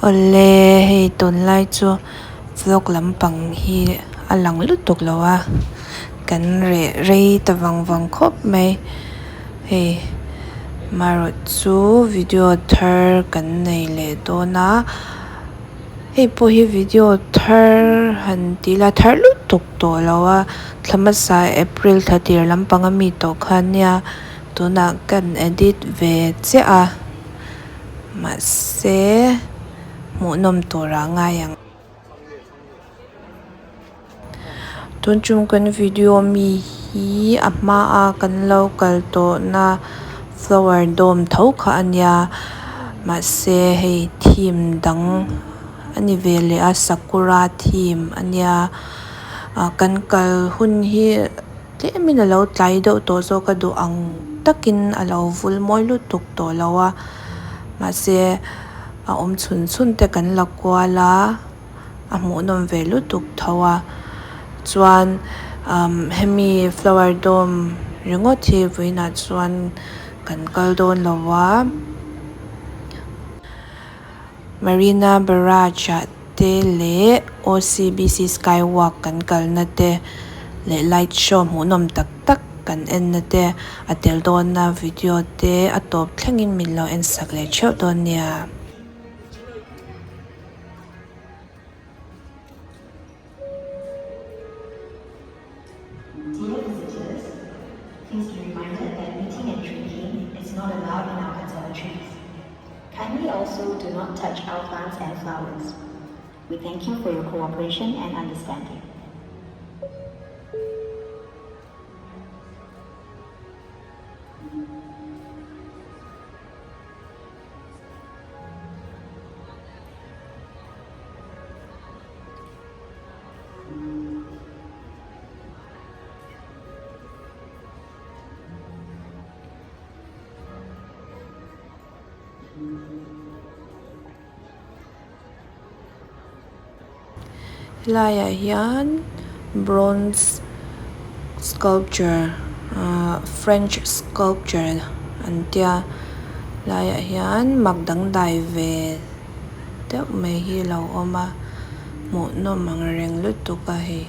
Awle hei tunlai chu vlog lampang hi a lang lutuk lo a kan reh rei ta vang vang khawp mai hei marawh chu video thar kan nei leh dawn a hei pawh hi video thar han tih ila thar lutuk tawh lo a thla hmasa april thla tir lampang ami tawh kha ania tunah kan edit ve chiah a. Mahse hmuhnawm turah a ngai ang. Tun chung kan video mi hi a hmaa kan lo kal tawhna flower dome tho kha a nia mahse hei theme dang a ni ve leh a sakura theme a nia ah kan kal hun hi tlemin a lo tlai deuh tawh zawk a duh ang takin a lo vul mawi lutuk tawh lo a mahse a awm chhun chhun te kan la kual a a hmuhnawm ve lutuk tho a chuan umm hemi flower dome ringawt hi vawiinah chuan kan kal dawn lo a. Marina Barrage ah te leh OCBC sky walk kan kalna te leh light show hmuhnawm tak tak kan en na te a tel dawn a video te a tawp thlengin min lo en sak leh theuh dawn nia. Dear visitors, please be reminded that eating and drinking is not allowed in our conservatories. Kindly also do not touch our plants and flowers. We thank you for your cooperation and understanding. Helaiah hian bronze sculpture ahh french sculpture an tia helaiah hian mak dangdai ve deuh mai hi a lo awm a. Hmuhnawm ang reng lutuk a hei.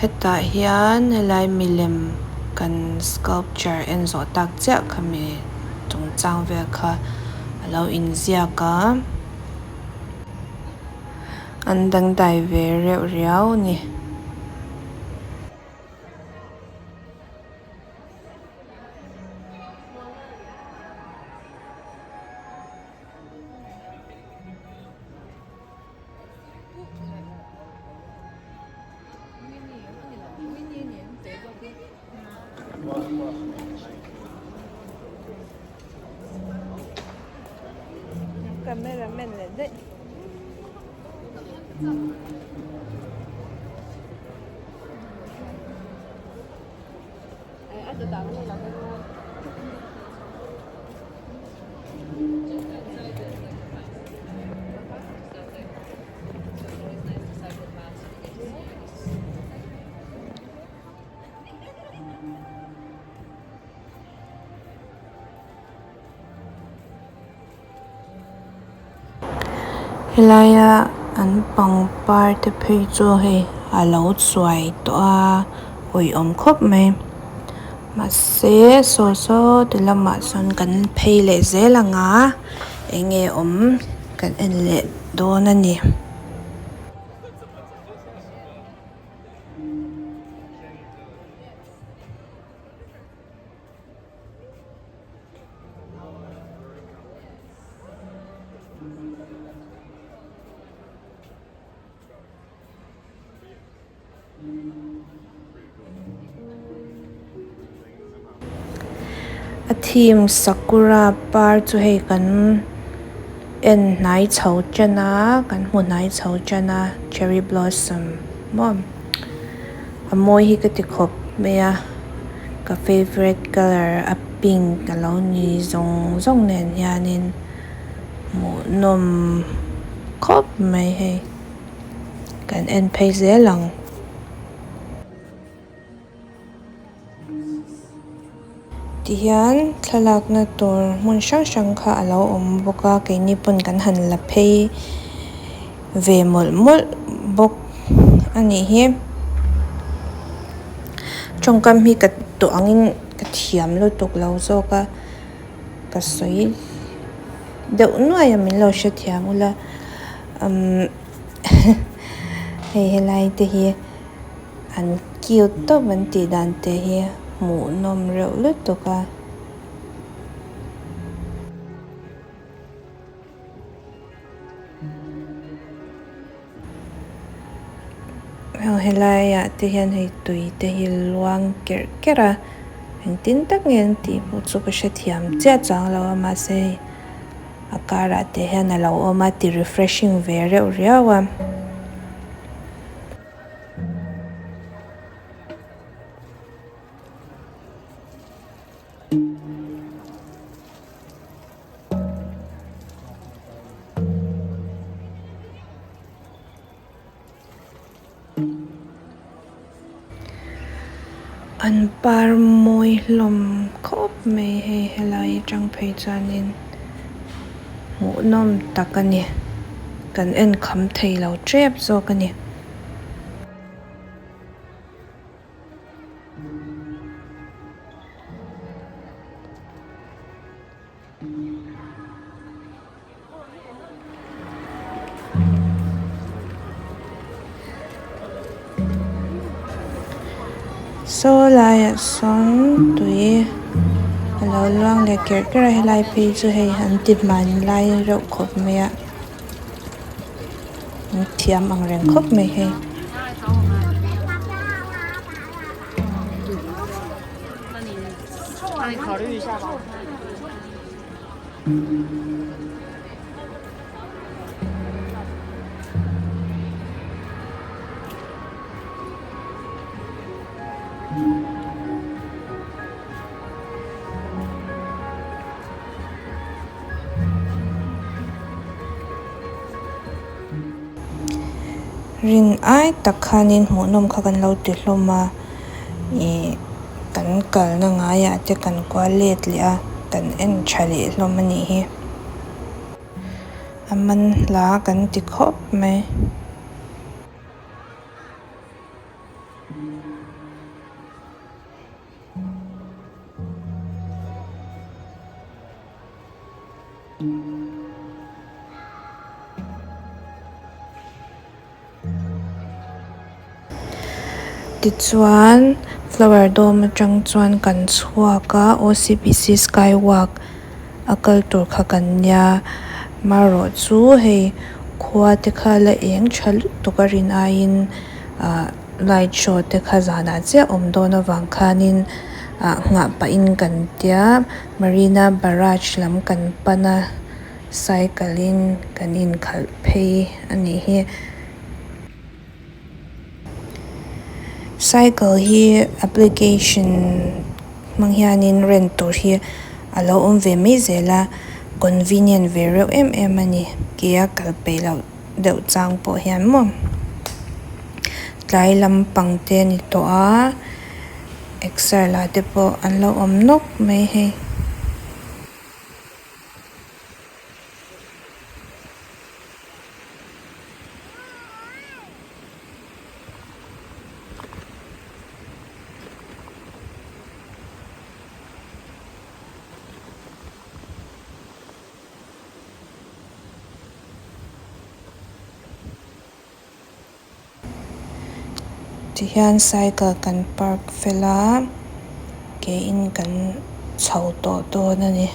Hetah hian helai milem kan sculpture en zawh tak chiah khami chungchang vel kha a lo inziak a an dangdai ve reuh riau a ni. Cameraman leh daih. Helaia an pangpar te phei chu hei a lo chuai tawh a awihawm khawp mai mahse saw saw ti lamah sawn kan phei leh zel ang a eng nge awm kan en leh dawn a ni. A theme sakura par chu hei kan en hnai chho tan a kan hmu hnai chho tan a cherry blossom maw a mawi hi ka ti khawp mai a ka favourite colour a. pink alo ni zawng zawng nen hianin hmuhnawm khawp mai hei kan en phei zel ang. Tihian thlalakna tur hmun hrang hrang kha a lo awm bawk a keini pawn kan han la phei ve mawlh mawlh bawk a nih hi tawngkam hi ka tawh angin ka thiam lutuk lo zawk a ka sawi deuh nuai a min lo hrethiam ula umm hei helai te hi. An cute tawp an tih dan te hi hmuhnawm reuh lutuk a. Aw helaiah te hian hei tui te hi luang kerh kerh a engtin tak nge an tih pawh chu ka hrethiam chiah chuang lo a mahse hei a karah te hian a lo awm a ti refreshing ve reuh riau a. An par mawi hlawm khawp mai hei helai atang phei chuanin hmuhnawm tak a ni kan en kham thei lo tep zawk a ni. Saw laiah sawn tui a lo luang leh kerh kerh a helai phei chu hei an ti hmanlai reuh khawp mai a an thiam ang reng khawp mai hei. Rin ai tak khanin hmuhnawm kha kan lo ti hlawm a ih kan kalna ngaiah te kan kual let leh a kan en tha leh hlawm a nih hi a man hla kan ti khawp mai. Tichuan flower dome atang chuan kan chhuak a O C P C sky walk a kal tur kha kan nia marawh chu hei khua te kha la eng tha lutuk a rin aiin ah light show te kha zanah chiah awm dawn avang khanin ah nghah pahin kan tia Marina Barrage lam kan pan a cycle in kan inkhalh phei a nih hi. Cycle hi application hmang hianin rent tur hi a lo awm ve mai zel a convenient ve reuh em em a ni ke a kal peih loh deuh chang pawh hian maw tlai lampang te a ni tawh a exer la te pawh an lo awm nawk mai hei. Tihian cycle kan park fel a ke in kan chho tawh dawn a ni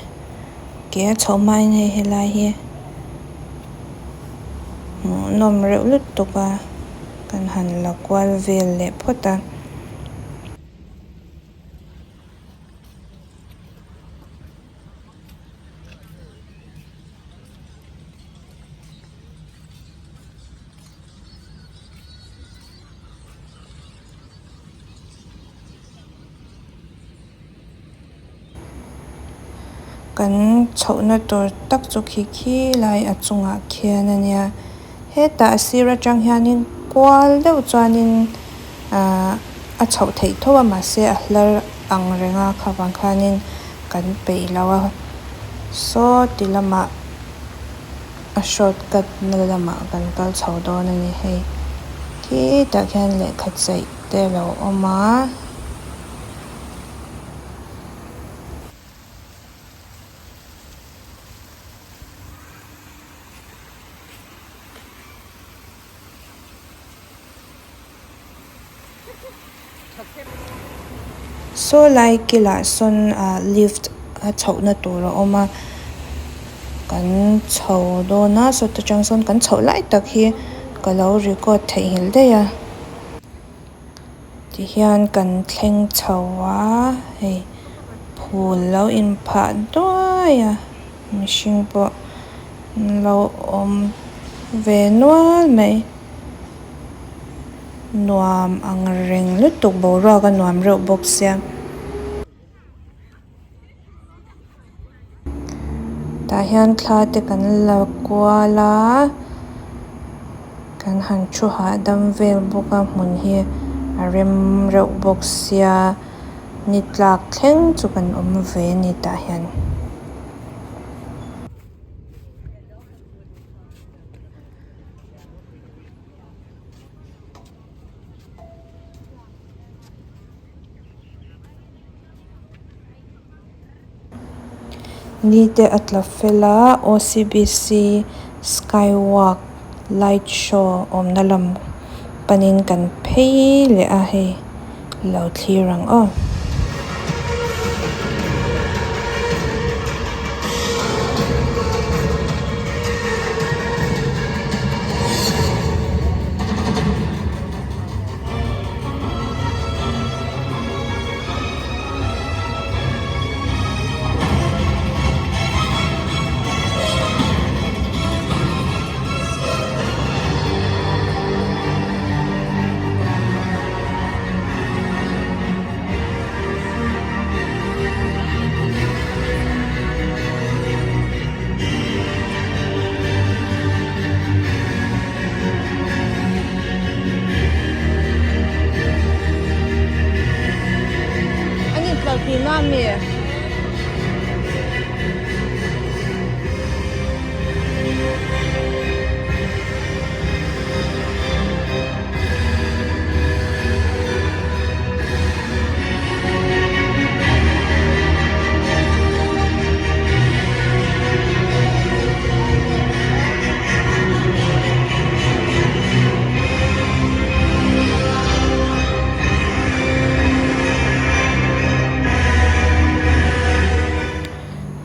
ke a chho hmain hei helai hi hmuhnawm reuh lutuk a kan han la kual vel leh phawt a. Kan chhohna tur tak chu khi khilai a chungah khian a nia hetah a sir atang hianin kual deuh chuanin ahh a chhoh theih tho a mahse a hla ang reng a kha vang khanin kan peih lo a saw ti lamah a shortcut na lamah kan kal chho dawn a ni hei khitah khian lehkha chei te a lo awm a. Saw lai kilah sawn ah lift a chhohna tur a awm a kan chho dawn a sawta tang sawn kan chhoh lai tak hi ka lo record theihnghilh daih a tihian kan thleng chho a hei phul lo inphah duai a mihring pawh an lo awm ve nual mai. Nuam ang reng lutuk boruak a nuam reuh bawk sia. Tah hian thla te kan la kual a kan han thu hahdam vel bawk a hmun hi a rem reuh bawk sia ni tlak thleng chu kan awm ve a ni tah hian. Ni te a tla fel a O_C_B_C sky walk light show awmna lam panin kan phei leh a hei lo thlir ang aw.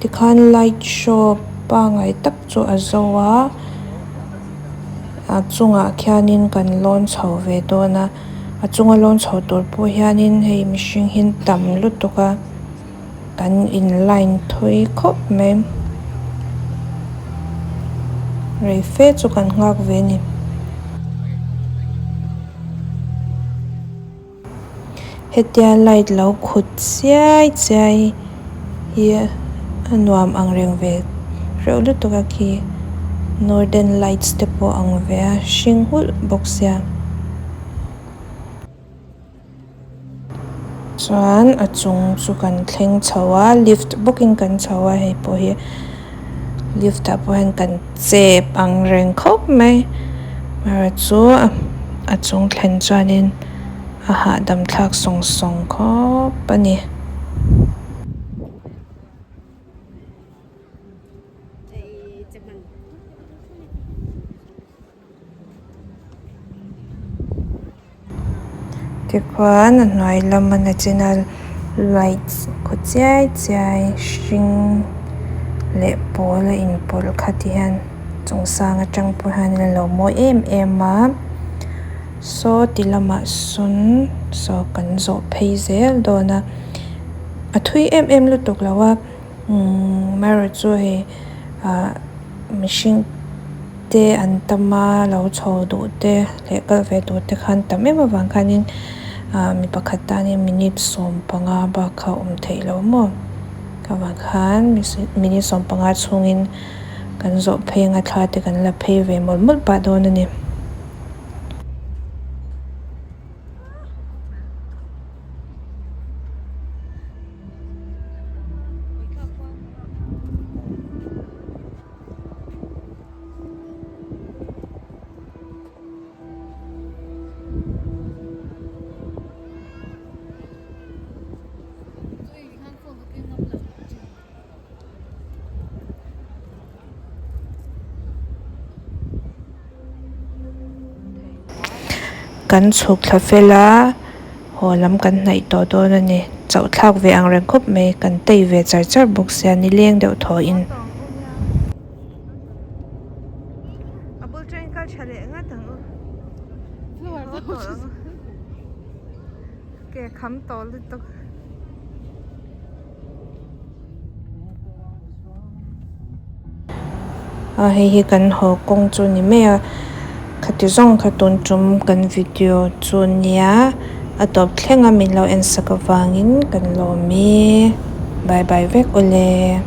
Tikhan light show pangai tak chu a zo a a chungah khianin kan lawn chho ve dawn a a chunga lawn chho tur pawh hianin hei mihring hi an tam lutuk a kan in line thui khawp mai rei fe chu kan nghak ve a ni. Hetia light lo khut chiai chiai hi a nuam ang reng ve reuh lutuk a khi northern lights te pawh ang ve a hring nghulh bawk sia. Chuan a chung chu kan thleng chho a lift bawkin kan chho a hei pawh hi lift ah pawh hian kan chep ang reng khawp mai amaherawhchu a chung thlen chuanin a hahdam thlak sawng sawng khawp a ni. Tikhuan a hnuai lama nachina lights kaw chiai chiai hring leh pawl a inpawlh kha ti hian chung sang atang pawh hian a lo mawi em em a saw ti lamah sawn saw kan zawh phei zel dawn a a thui em em lutuk lo a umm amaherawhchu hei ah mihring te an tam a lo chho duh te leh kal ve tur te khan tam em avang khanin ah mi pakhat tanin minute 15 bak kha a awm theih loh maw. Kawah khan minute 15 chhungin kan zawh phei anga thla te kan la phei ve mawlh mawlh pah dawn a ni. Kan chhuk thla fel a, haw lam kan hnaih tawh dawn a ni. Chauh thlak ve ang reng khawp mai, kan tei ve char char bawk sia nileng deuh thaw in. A hei hi kan haw kawng chu ni mai a khati zawng kha tun tum kan video chu nia a tawp thleng a min lo en sak avangin kan lawm e bye bye vek awle.